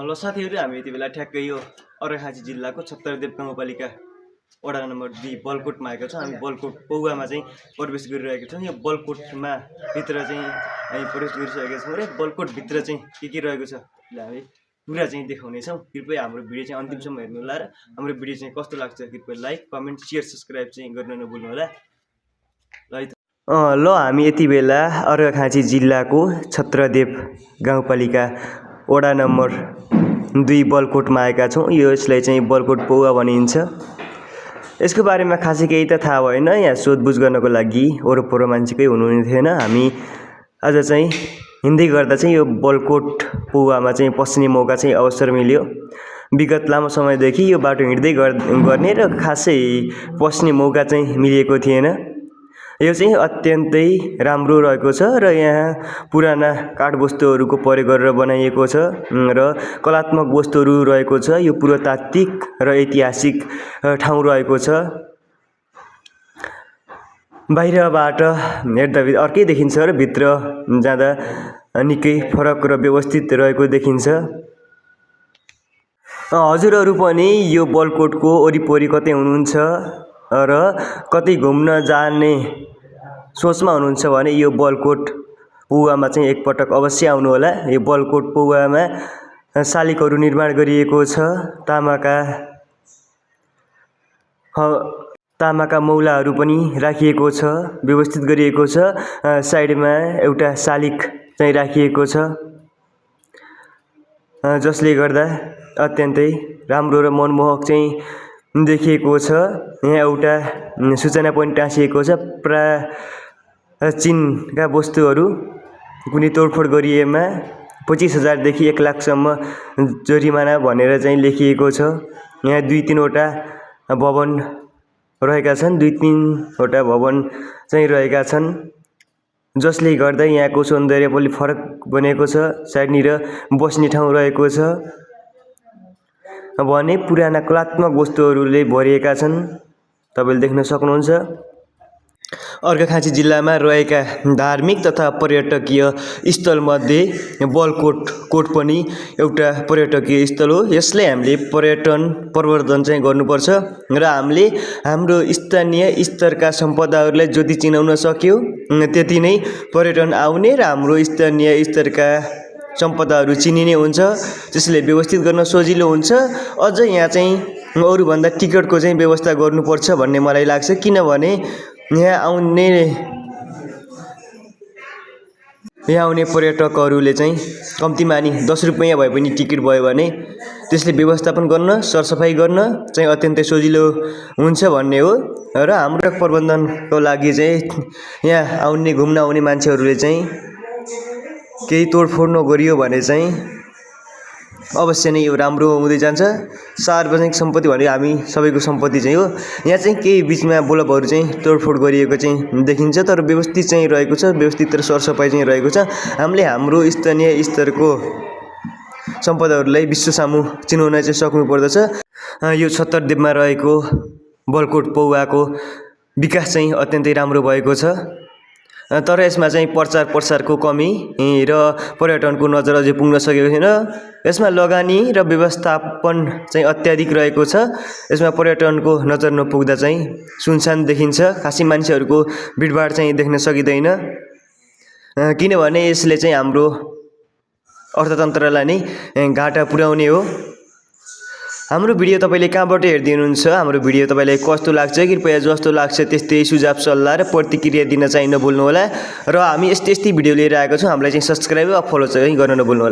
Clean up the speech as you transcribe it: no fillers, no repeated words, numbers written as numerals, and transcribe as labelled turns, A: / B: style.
A: ल साथीहरु हामी यति बेला ठ्याक्कै यो अर्घाखाँची जिल्लाको छत्तरदेव गाउँपालिका वडा नम्बर 2 बलकोटमा आएको छौं। हामी बलकोट पौवामा चाहिँ प्रवेश गरिरहेका छौं। यो बलकोटमा भित्र चाहिँ हामी प्रवेश गरिसकेका छौं र बलकोट भित्र चाहिँ के रहेको छ हामी पुरा चाहिँ देखाउने छौं। कृपया हाम्रो भिडियो चाहिँ अन्तिमसम्म हेर्नु होला र हाम्रो भिडियो चाहिँ कस्तो लाग्छ कृपया लाइक कमेन्ट शेयर सब्स्क्राइब चाहिँ गर्न नभुल्नु होला। ल हामी यति बेला अर्घाखाँची जिल्लाको छत्रदेव गाउँपालिका वडा नम्बर 2 बलकोटमा आएका छौं। यसलाई चाहिँ बलकोट पौवा भनिन्छ। यसको बारेमा खासै केही त थाहा भएन। यहाँ सोधबुझ गर्नको लागि वरपर मान्छेकै हुनुहुने थिएन। हामी आज चाहिँ हिँड्दै गर्दा चाहिँ यो बलकोट पौवामा चाहिँ पस्ने मौका चाहिँ अवसर मिल्यो। विगत लामो समयदेखि यो बाटो हिँड्दै गर्ने र खासै पस्ने मौका चाहिँ मिलेको थिएन। यो चाहिँ अत्यन्तै राम्रो रहेको छ र यहाँ पुराना काठ वस्तुहरूको प्रयोग गरेर बनाइएको छ र कलात्मक वस्तुहरू रहेको छ। यो पुरातात्विक र ऐतिहासिक ठाउँ रहेको छ। बाहिरबाट हेर्दा अर्कै देखिन्छ र भित्र जाँदा निकै फरक र व्यवस्थित रहेको देखिन्छ। हजुरहरू पनि यो बलकोटको वरिपरि कतै हुनुहुन्छ र कतै घुम्न जाने सोचमा हुनुहुन्छ भने यो बलकोट पौवामा चाहिँ एकपटक अवश्य आउनु होला। यो बलकोट पौवामा शालिगहरू निर्माण गरिएको छ। तामाका मौलाहरू पनि राखिएको छ, व्यवस्थित गरिएको छ। साइडमा एउटा शालिग चाहिँ राखिएको छ जसले गर्दा अत्यन्तै राम्रो र मनमोहक चाहिँ देखिएको छ। यहाँ एउटा सूचना पनि टाँसिएको छ। प्राचीनका वस्तुहरू कुनै तोडफोड गरिएमा 25,000 देखि 1 लाखसम्म जरिमाना भनेर चाहिँ लेखिएको छ। यहाँ 2-3 वटा भवन रहेका छन्। 2-3 वटा भवन चाहिँ रहेका छन् जसले गर्दा यहाँको सौन्दर्य पनि फरक बनेको छ। साइडनिर बस्ने ठाउँ रहेको छ भने पुराना कलात्मक वस्तुहरूले भरिएका छन्। तपाईले देख्न सक्नुहुन्छ। अर्घाखाँची जिल्लामा रहेका धार्मिक तथा पर्यटकीय स्थलमध्ये बलकोट पनि एउटा पर्यटकीय स्थल हो। यसले हामीले पर्यटन प्रवर्धन चाहिँ गर्नुपर्छ र हामीले हाम्रो स्थानीय स्तरका सम्पदाहरूलाई जति चिनाउन सक्यो त्यति नै पर्यटन आउने र हाम्रो स्थानीय स्तरका सम्पदाहरू चिनिने हुन्छ। त्यसले व्यवस्थित गर्न सजिलो हुन्छ। अझ यहाँ चाहिँ अरूभन्दा टिकटको चाहिँ व्यवस्था गर्नुपर्छ भन्ने मलाई लाग्छ। किनभने यहाँ आउने पर्यटकहरूले चाहिँ कम्तीमा नि 10 रुपैयाँ भए पनि टिकट भयो भने त्यसले व्यवस्थापन गर्न सरसफाई गर्न चाहिँ अत्यन्तै सजिलो हुन्छ भन्ने हो। र हाम्रो प्रबन्धनको लागि चाहिँ यहाँ घुम्न आउने मान्छेहरूले चाहिँ केही तोडफोड नगरियो भने चाहिँ अवश्य नै यो राम्रो हुँदै जान्छ। सार्वजनिक सम्पत्ति भने हामी सबैको सम्पत्ति चाहिँ हो। यहाँ चाहिँ केही बीचमा बल्बहरू चाहिँ तोडफोड गरिएको चाहिँ देखिन्छ तर व्यवस्थित चाहिँ रहेको छ। व्यवस्थित र सरसफाई चाहिँ रहेको छ। हामीले हाम्रो स्थानीय स्तरको सम्पदाहरूलाई विश्व सामु चिनाउन चाहिँ सक्नु पर्दछ। यो छत्तरदेवमा रहेको बलकोट पौवाको विकास चाहिँ अत्यन्तै राम्रो भएको छ। तर यसमा चाहिँ प्रचार प्रसारको कमी र पर्यटनको नजर अझै पुग्न सकेको छैन। यसमा लगानी र व्यवस्थापन चाहिँ अत्याधिक रहेको छ। यसमा पर्यटनको नजर नपुग्दा चाहिँ सुनसान देखिन्छ। खासै मान्छेहरूको भिडभाड चाहिँ देख्न सकिँदैन किनभने यसले चाहिँ हाम्रो अर्थतन्त्रलाई नै घाटा पुर्याउने हो। हाम्रो भिडियो तपाईले कहाँबाट हेर्दै हुनुहुन्छ, हाम्रो भिडियो तपाईलाई कस्तो लाग्छ कृपया जस्तो लाग्छ त्यस्तै सुझाव सल्लाह र प्रतिक्रिया दिन चाहिँ नभुल्नु होला। र हामी यस्तै भिडियो लिएर आएको छौं। हामीलाई चाहिँ सब्स्क्राइब र फलो चाहिँ गर्न नभुल्नु होला।